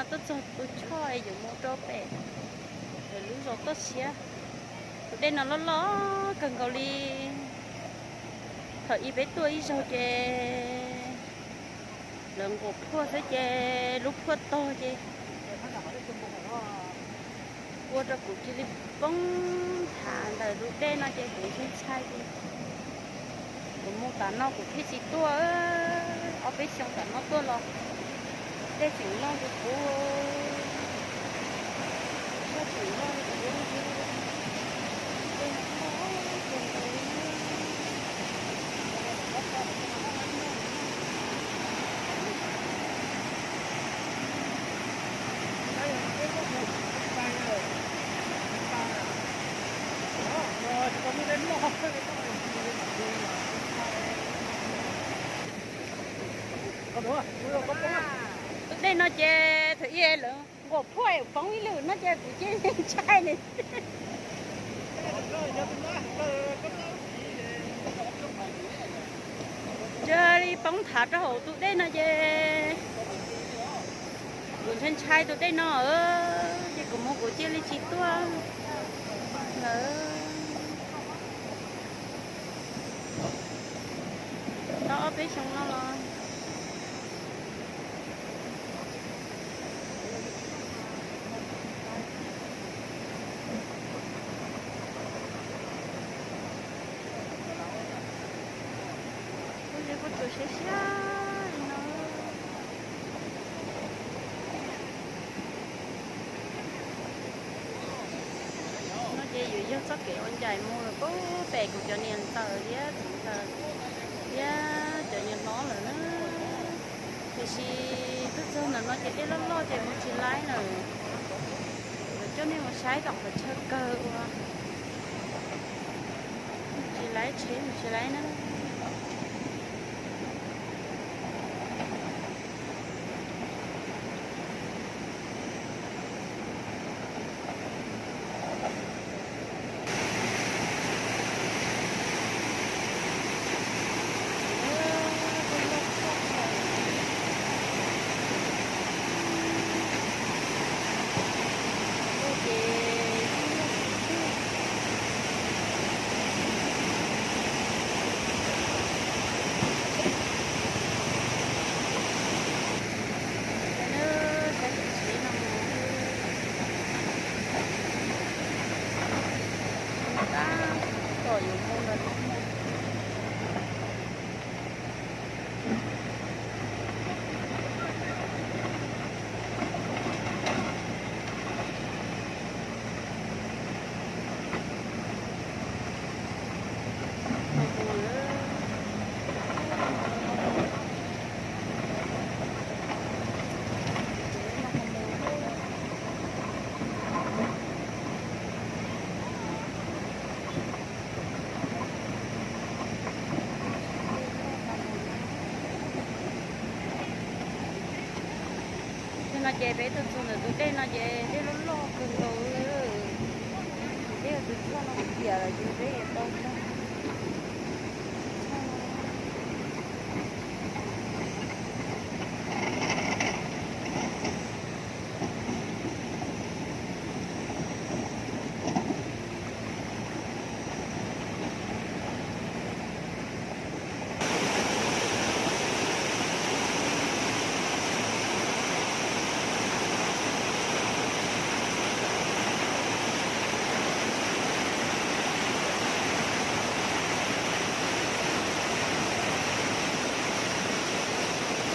Tuaj txog tus choj es yuav mus rau pem lub zos Toj Siab. Tus dej no loj loj kawg nkaus li. Thaum ub peb tuaj ib zaug ces lawv nqus phuaj xwb ces lub phuaj tog ces ua rau kuv cia li poob thav ntawm tus dej no ces kuv ntshai ntshai ces kuv mus tam no kuv thiaj tsis tuaj. Ob peb xyoo tam no tuaj los dej tseem loj li qub, tseem loj li qub. Tus dej no ces thaum ub lawv nqus phuaj poob ib lwm no ces kuv cia li ntshai ne. Cia li poob thav rau hauv tus dej no ces kuv ntshai ntshai tus dej no, ces kuv mus kuv cia li tsis tuaj lawm. Tau ob peb xyoo no los kuv ces kuv tsuas siab siab li no. No ces yuav yog txoj kev ua ncaim mus lawm pem kuv cov niam ntxawm thiab txiv ntxawm thiab cov niam hlob lawm na. Tiam sis tuaj txog ntawm no ces dej loj loj ces mus tsis laib lawm. Yuav coj nej mus saib tom qhov chaw kawg uas mus tsis laib tsheb mus tsis laib na. Saib tus tsheb no mus, tab tom yuav mus lawm no. Tam no ces peb tuaj txog ntawm tus dej no ces dej loj loj kawg nkaus. Dej tus tshoj no tiam lawm ces peb yuav tau txog.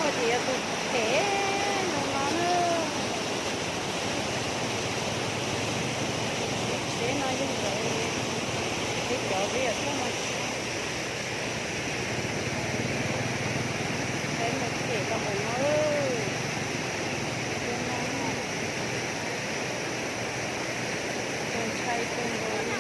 Tuaj ces yog tus phem zoo no na. Tsheb no yog ntawd, peb cov peb yog tuaj no, peb mus phem los mus no. Tus ntshai kawg nkaus li.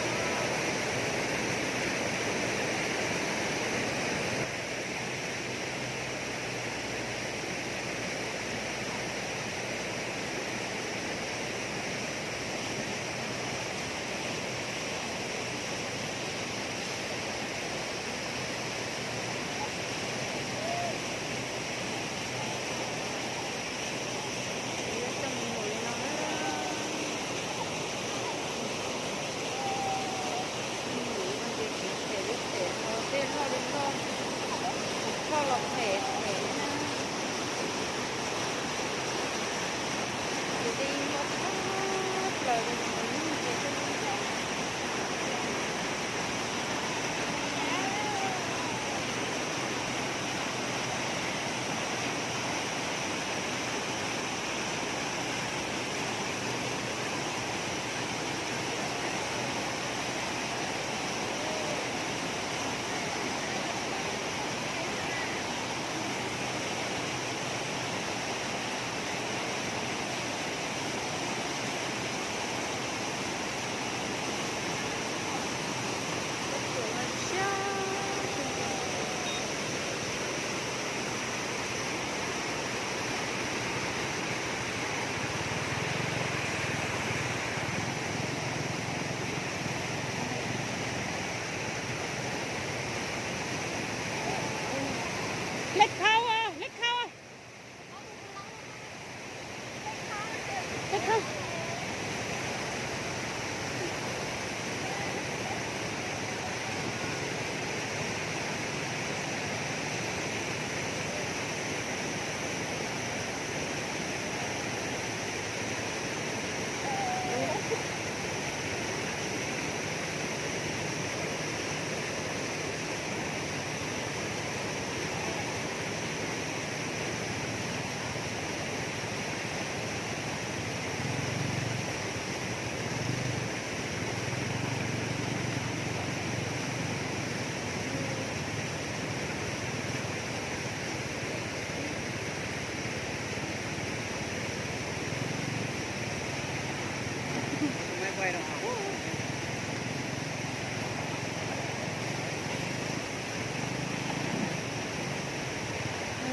Nws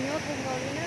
nyuaj kawg nkaus li na.